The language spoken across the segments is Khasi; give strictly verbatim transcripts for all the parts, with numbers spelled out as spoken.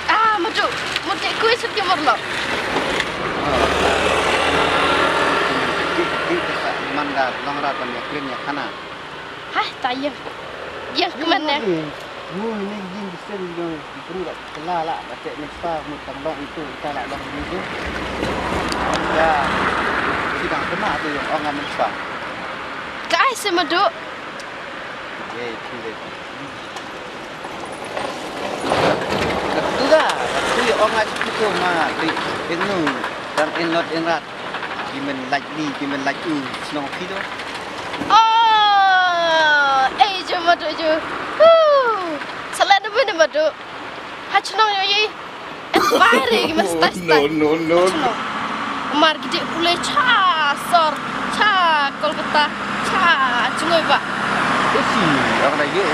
Ah, madu, madu kui sut ki murlo. Di di ka sa manda long rat ban ya krim ya khana. Hai, ta yang. Yang kemana? Mu ni jin di sen yang di kru la la ba te ni pa mu tang long itu ta la long ni tu. Ya. Sidang kena tu yang orang amin pa. Kai se madu. Ye, phi le. Katu da, katu ya ong aja katu ma, ri, eng nu, dan en lot en rat. Ki men lait ni, ki men lait u, shnong phi do. Oh, eh, jo madu jo. Huh. Salah nemu ni madu. Ha shnong yo yi. Bare ki mas tai tai. No, no, no. Mar ki dek pule cha sor, cha Kolkata, cha jngoi ba. Isi, orang dah yuk.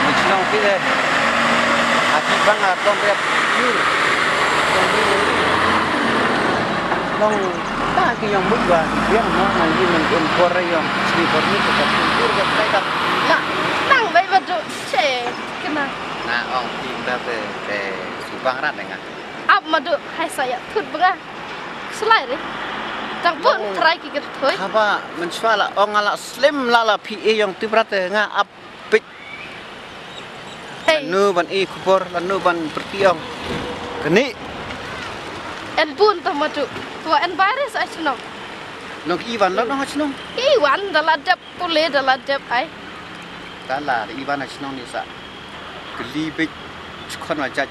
Ni shnong pi deh. Aki bang atom rep yur. Nong ta ki yang mut ba, yang no nang di nang em por yang sli por ni ka yur ka tai ka. Na, nang bai ba du che kena. Na ong pi ba be be subang rat nga. Ap madu hai saya thut benga. Slai re. Tang pun trai ki ger thoi. Haba menchwa la ong ala slim la la phi e yong tu brat nga ap pik. Hey. Lanu ban i khubor lanu ban pertiong. Keni. En bun ta madu. Tua en virus ai chnong. Nong iwan lo nong chnong. Iwan dala dep pule dala dep ai. Dala iwan ai chnong ni sa. Keli bik chkon wa jaj.